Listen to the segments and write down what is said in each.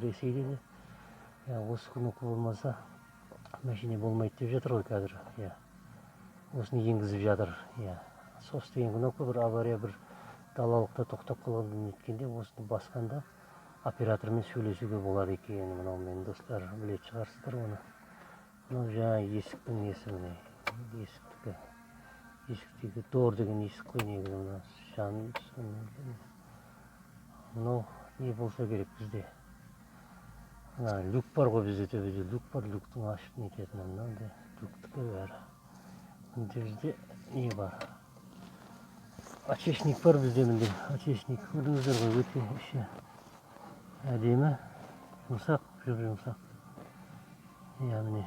Ресейде де, иә, осы кнопка болмаса, машина болмайды деп жатыр ғой қазір. Иә, осыны енгізіп жатыр. Иә, SOS деген кнопка бір авария, бір далалықта тоқтап қалғанда, неткенде, осыны басқанда оператормен сөйлесуге болады екен. Мынаумен, достар, білетін шығарсыздар оны. Мынау жаңағы есіктің несі, міне, есіктікі, есіктегі door деген есік қой негізі. Мына жан, мынау не болса керек бізде? Мына люк бар ғой бізде, төбеде люк бар, люктің ашып нететін. Мынандай люктікі бәрі. Мында бізде не бар? Очечник бар бізде, мінде очечник. Көрдіңіздер ғой, өте іші әдемі, жұмсақ, жұп жұмсақ. Иә, міне.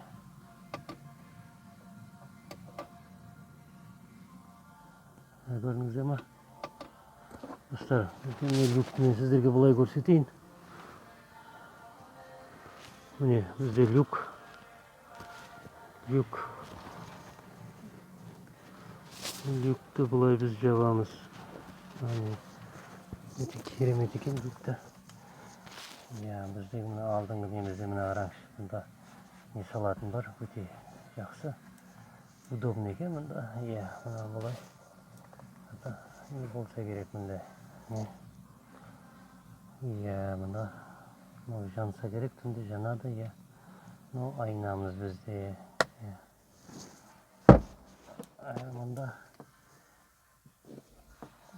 Міне, көрдіңіздер ма, достар? Міне, люкті мен сіздерге былай көрсетейін. Міне, бізде люк, люк. Люкті былай біз жабамыз. Міне, өте керемет екен люкті. Иә, біздегі мына алдыңғы немізде, мына қараңызшы, мында не салатын бар, өте жақсы, удобный екен мында. Иә, мына былай это не болса керек мында? Не, иә, мына мынау жанса керек, түнде жанады. Иә, мынау айнамыз бізде. Иә. Мында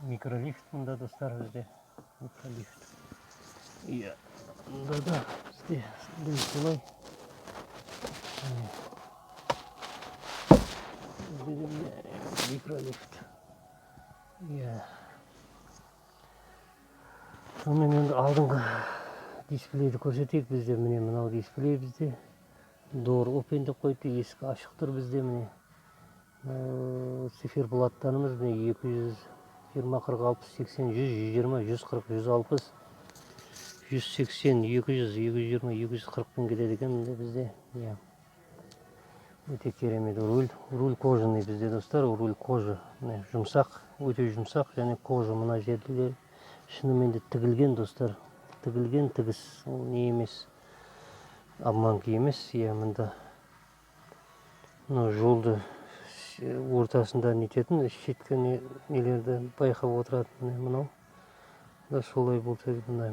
микролифт, мында, достар, бізде микролифт. Иә, мында да бізде дәл солай. Міне. Бізде де, міне, микролифт. Иә, сонымен енді алдыңғы дисплейді көрсетейік. Бізде, міне, мынау дисплей бізде. Door open деп қойыпты, есік ашық тұр бізде. Міне, мынау циферблаттарымыз, міне, 220, 40, 60, 80, 100, 120, 140, 160, 180, 200, 220, 240-пен келеді екен мінде бізде. Иә, өте керемет. Руль, руль кожаный бізде, достар, руль кожа. Міне, жұмсақ, өте жұмсақ және кожа. Мына жерлер шынымен де тігілген, достар, тігілген, тігіс, ол не емес, обманка емес. Иә, мында мынау жолды ортасында нететін, шеткі нелерді байқап отыратын. Міне, мынау да солай болса. Мына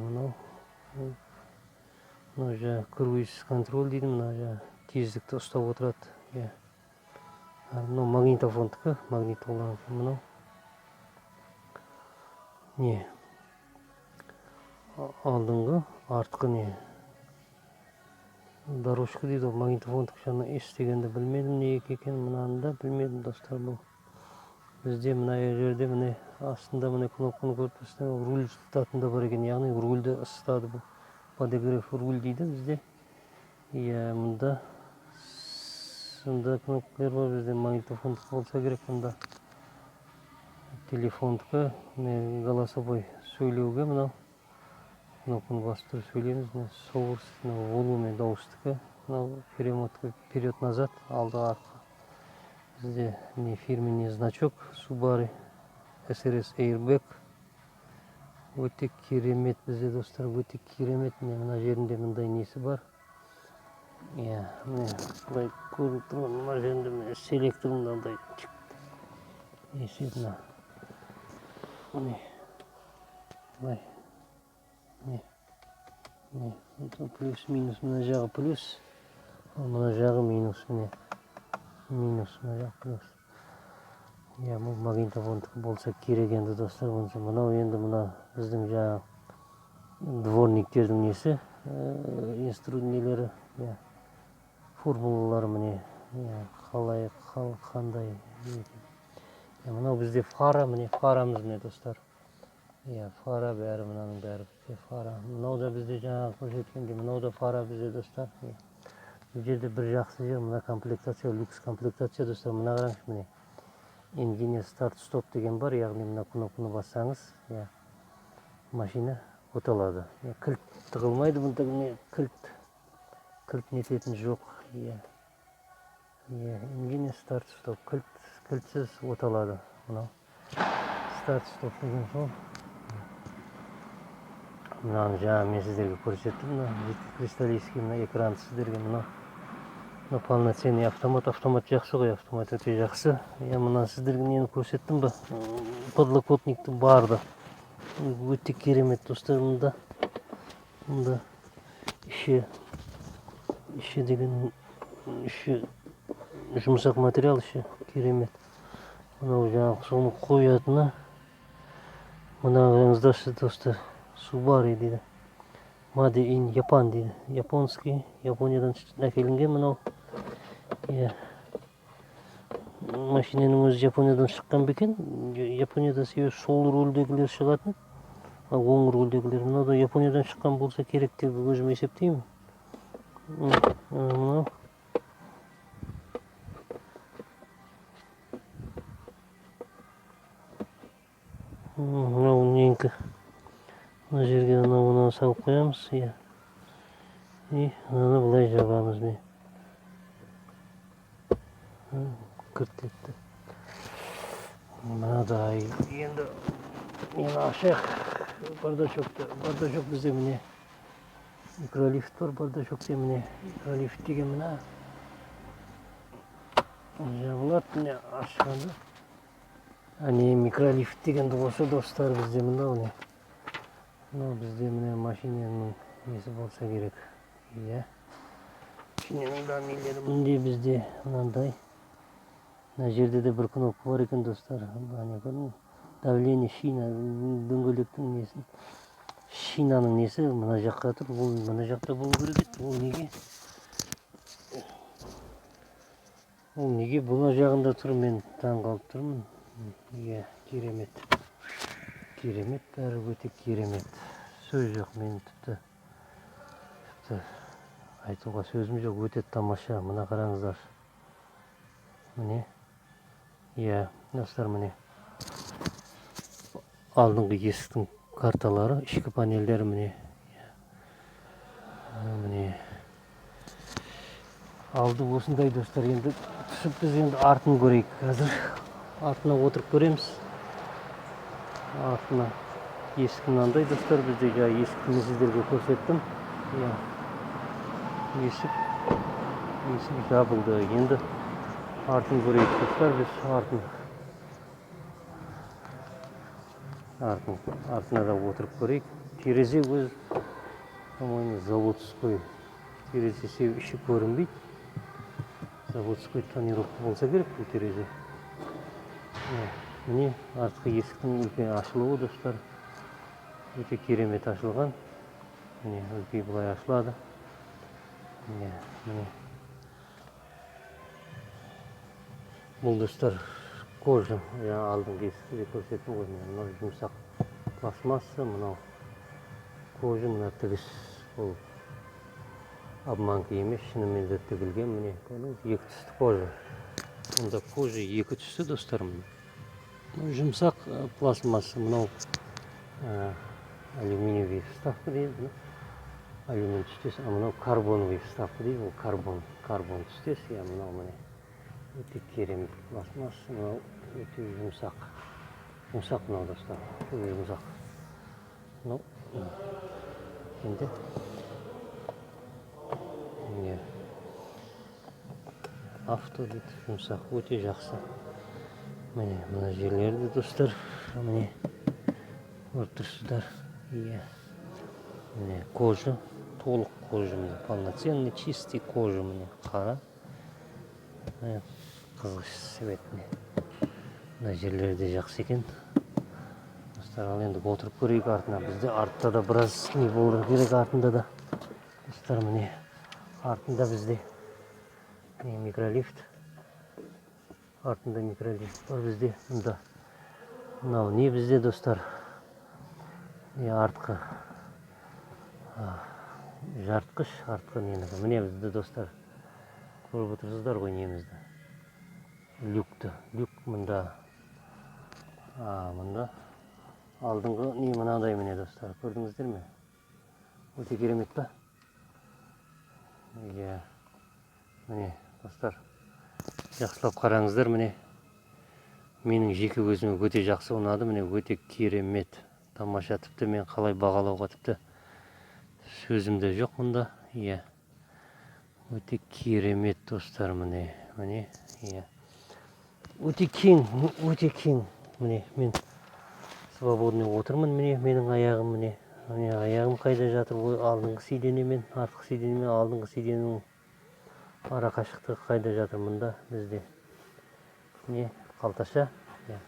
мынау жаңағы круиз контроль дейді, мына жаңағы тездікті ұстап отырады. Иә, мынау магнитофондікі, магнитоланікі. Мынау не, алдыңғы, артқы не, дорожка дейді ғой, магнитофондікі. Жаңа S дегенді білмедім не екенін, мынаны да білмедім, достар. Бұл бізде мына жерде, міне, астында, міне, кнопканы көріп тұрсыздар, руль жылытатын да бар екен, яғни рульді ысытады. Бұл подогрев руль дейді бізде. Иә, мында сонда кнопкалар бар бізде, магнитофондікі болса керек, мында телефондікі. Міне, голосовой сөйлеуге мынау кнопканы басып тұрып сөйлейміз. Міне, source, мынау volume, дауыстікі, мынау перемотка вперед, назад, алды, артқа. Бізде не, фирменный значок Subaru SRS Airbag. Өте керемет бізде, достар, өте керемет. Міне, мына жерінде мындай несі бар. Иә, міне, былай көрініп тұрған мына жерінде, міне, селектор мынандай несі, мына, міне, былай, міне, міне, плюс, минус. Мына жағы плюс, ал мына жағы минус. Міне, минус, мына жағы плюс. Иә, бұл магнитофондікі болса керек енді, достар. Бұнысы мынау енді мына біздің жаңағы дворниктердің несі, нелері, иә, формулалары, міне. Иә, қалай, қандай. Иә, мынау бізде фара, міне, фарамыз, міне, достар. Иә, фара бәрі, мынаның бәрі бізде фара. Мынау да бізде жаңағы көрсеткендей, мынау да фара бізде, достар. Иә. Бұл жерде бір жақсы жер, мына комплектация люкс комплектация, достар. Мына қараңызшы, міне, engine старт стоп деген бар, яғни мына кнопканы бассаңыз, иә, машина оталады. Иә, кілт тығылмайды бұнда, міне, кілт нететін жоқ. Иә, engine старт стоп, кілтсіз оталады. Мынау старт стоп деген сол. Мынаны жаңа мен сіздерге көрсеттім. Мына жидкокристаллический мына экран сіздерге. Мына мына полноценный автомат. Автомат жақсы ғой, автомат өте жақсы. Иә, мына сіздерге нені көрсеттім ба? Подлокотникті барды. Өте керемет, достар. Мында іші деген, іші жұмсақ материал, іші керемет. Мынау жаңағы соны қоятыны. Мына қараңыздаршы, достар, Субару дейді, Made in Japan дейді, японский, Япониядан әкелінген мынау. Иә, машинаның өзі Жапониядан шыққан ба екен? Японияда, себебі сол рульдегілер шығатын, ал оң рульдегілер. Мынау да Япониядан шыққан болса керек деп өзім есептеймін. Мынау мынау ненікі? Мына жерге анау мынаны салып қоямыз, иә, и мынаны былай жабамыз. Міне, кіріп кетті мынадай. Енді нені ашайық, бардачокты. Бардачок бізде, міне, микролифт бар бардачокте. Міне, микролифт деген мына жабылады, міне, ашқанда. Әне, микролифт дегенді осы, достар, бізде мынау. Не мынау? Бізде, міне, машинаның несі болса керек. Иә, машинаның да нелері. Мінде бізде мынандай, мына жерде де бір кнопка бар екен, достар. Әне, көрдің, давление, шина, дөңгелектің несін, шинаның несі мына жаққа тұр. Ол мына жақта болу керек еді. Ол неге бұна жағында тұр, мен таң қалып тұрмын. Иә, керемет, керемет, бәрі өте керемет, сөз жоқ. Мен тіпті айтуға сөзім жоқ, өте тамаша. Мына қараңыздар, міне. Иә, достар, міне, алдыңғы есіктің карталары, ішкі панельдері, міне. Міне, алды осындай, достар. Енді түсіп, біз енді артын көрейік. Қазір артына отырып көреміз. Артына есік мынандай, достар, бізде. Жаңа есікті мен сіздерге көрсеттім. Иә, есік жабылды. Енді артын көрейік, достар, біз артын артына да отырып көрейік. Терезе өз, по-моему, заводской терезе, себебі іші көрінбейді. Заводской тонировка болса керек бұл терезе. Иә, міне, артқы есіктің үлкен ашылуы, достар, өте керемет ашылған. Міне, үлкен былай ашылады. Міне, міне, бұл, достар, кожа. Жаңа алдыңғы есікті де көрсеттім ғой. Міне, мынау жұмсақ пластмасса, мынау кожа, мына тігіс. Бұл обманка емес, шынымен де тігілген. Міне, көрдіңіз, екі түсті кожа. Мұнда кожа екі түсті, достар. Міне, мынау жұмсақ пластмасса, мынау алюминиевый вставка дейді, мына алюминий түстес, а мынау карбоновый вставка дейді, ол карбон түстес. Иә, мынау, міне, өте керемет пластмасса, мынау өте жұмсақ, жұмсақ мынау, достар, өте жұмсақ мынау. Енді, міне, авто дейді, жұмсақ, өте жақсы. Міне, мына жерлері де, достар, міне, көріп тұрсыздар. Иә, міне, кожа, толық кожа, міне, полноценный чистый кожа. Міне, қара. Міне, қызғыш цвет. Міне, мына жерлері де жақсы екен, достар. Ал енді отырып көрейік артына. Бізде артта да біраз не болу керек, артында да, достар. Міне, артында бізде, міне, микролифт, артында микролифт бар бізде. Мында мынау не бізде, достар? Не, артқы жартқыш, артқы ненікі. Міне, бізде, достар, көріп отырсыздар ғой немізді, люкті. Люк мында, мында алдыңғы не мынадай. Міне, достар, көрдіңіздер ме? Өте керемет па? Иә, міне, достар, жақсылап қараңыздар. Міне, менің жеке өзіме өте жақсы ұнады. Міне, өте керемет, тамаша. Тіпті мен қалай бағалауға тіпті Сөзім де жоқ мұнда, иә. Өте керемет, достар, міне, міне, иә. Өте кең, өте кең. Міне, мен свободный отырмын, міне, менің аяғым, міне. Міне, аяғым қайда жатыр? Ой, алдыңғы сиденье мен артқы сиденье мен алдыңғы сиденьенің ара қашықтығы қайда жатыр мұнда бізде? Не, қалташа. Иә.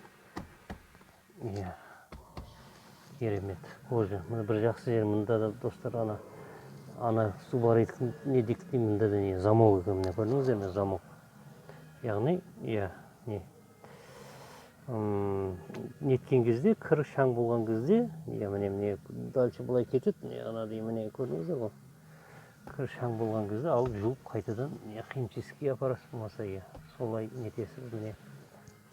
Иә. Керемет. Кожа. Мына бір жақсы жері мұнда да, достар, ана Субарудікі не дейік, мында да не замок екен, міне, көрдіңіздер ме, замок. Яғни, иә, не неткен кезде, кір шаң болған кезде, иә, міне, міне, дальше былай кетеді, міне, анадай, міне, көрдіңіздер ғой, кір шаң болған кезде алып жуып, қайтадан не химчисткаға апарасыз болмаса, иә, солай нетесіз. Міне,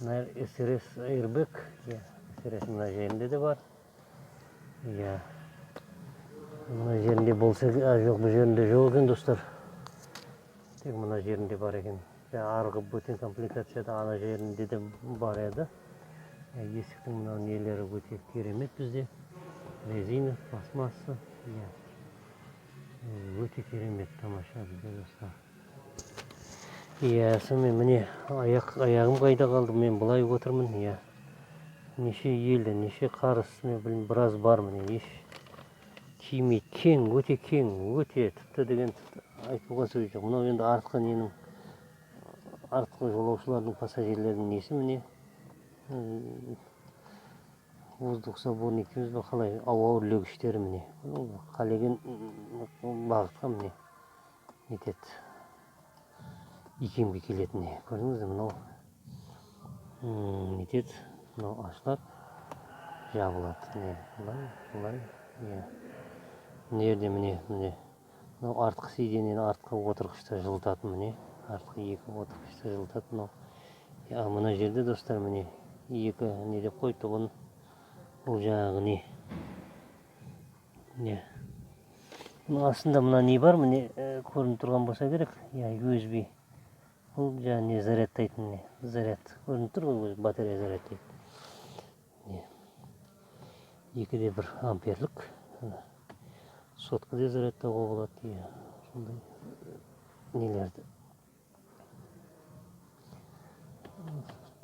мына СРС airbag, иә, СРС мына жерінде де бар, иә. Мына жерінде болса, а, жоқ, бұл жерінде жоқ екен, достар, тек мына жерінде бар екен. Жаңа арғы бөтен комплектацияда ана жерінде де бар еді. Есіктің мынау нелері өте керемет бізде, резина, пластмасса, иә, өте керемет, тамаша бізде, достар, иә. Сонымен, міне, аяғым қайда қалды? Мен былай отырмын, иә. Неше елді, неше қарыс, мен білмеймін, біраз бар, міне, еш тимейді. Кең, өте кең, өте, тіпті деген, тіпті айтуға сөз жоқ. Мынау енді артқы ненің, артқы жолаушылардың, пассажирлердің несі, міне, воздухозаборник дейміз ба, қалай, ауа үрлегіштері, міне, қалеген бағытқа, міне, нетеді, икемге келетін, не, көрдіңіз бе, мынау нетеді, мынау ашылады, жабылады, міне, былай, былай, иә. Мына жерде, міне, міне, мынау артқы сиденьені, артқы отырғышты жылытатын, міне, артқы екі отырғышты жылытады мынау. Иә, мына жерде, достар, міне, екі не деп қойыпты бұны, бұл жаңағы не, не, мұның астында мына не бар, міне, көрініп тұрған болса керек, иә, USB. Бұл жаңағы не зарядтайтын, не заряд, көрініп тұр ғой өзі, батарея зарядтайды, не, 2,1 амперлік, ана, сотка да зарядтауға болады, иә, сондай нелерді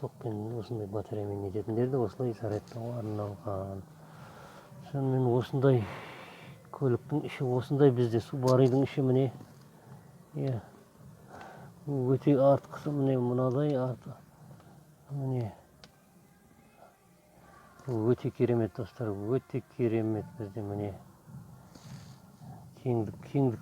токпен, осындай батареямен нететіндерді осылай зарядтауға арналған. Сонымен, осындай көліктің іші осындай бізде, Субарудың іші, міне, иә. Өте артқысы, міне, мынадай арты, міне, өте керемет, достар, өте керемет бізде, міне, кеңдік, кеңдік.